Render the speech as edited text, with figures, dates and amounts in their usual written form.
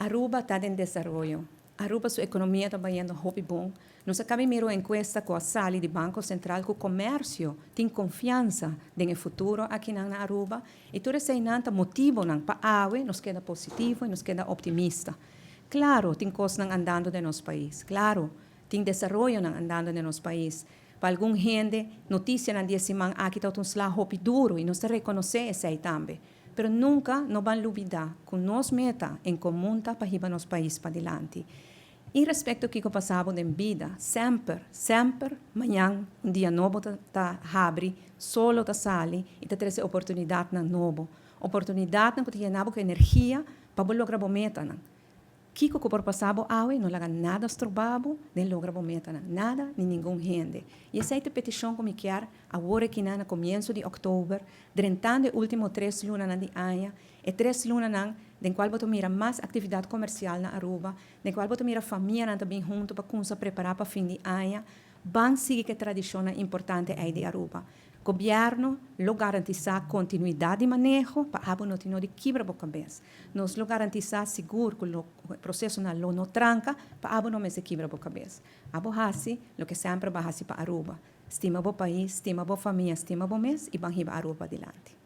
Aruba ta den desaroyo. Aruba su economia ta bayendo hopi bon. Nos a caba mira un encuesta cu a sali di Banco Central cu comercio tin confiansa den e futuro akinan na Aruba y tur eseinan ta motibonan pa awe nos keda positivo y nos keda optimista. Claro tin cosnan andando den nos pais. Claro tin desaroyonan andando den nos pais. Pa algun hende noticianan di e siman aki ta un sla hopi duro y nos ta reconoce esei tambe. Pero nunca no ban lubida cu nos meta en comun ta pa hiba nos pais padilanti. Y respecto kico pasabo den bida, semper, semper mañan un dia nobo ta ta habri, solo ta sali y ta trece oportunidadnan nobo. Oportunidadnan cu ta yena bo cu energia pa bo logra bo metanan. Kiko ku por pasa bo awe no laga nada stroba bo den logra bo metanan, nada ni ningun hende. I esei ta e petishon ku mi kier awor akinan na komienso di òktober, drentando e último tres lunanan di aña, e tres lunanan den kual bo ta mira mas aktividat komersial na Aruba, den kual bo ta mira famianan ta bin huntu pa kumsa prepará pa fin di aña. Ban sigui ku e tradishonnan importante ei di Aruba. Gobierno lo garantisa continuidad di maneho pa abo no tin no di kibra bo cabes. Nos lo garantisa sigur cu lo procesonan lo no tranca pa abo no mester kibra bo cabes. Abo haci loke semper bo a haci pa Aruba. Stima bo pais, stima bo famia, stima bo mes y ban hiba Aruba padilanti.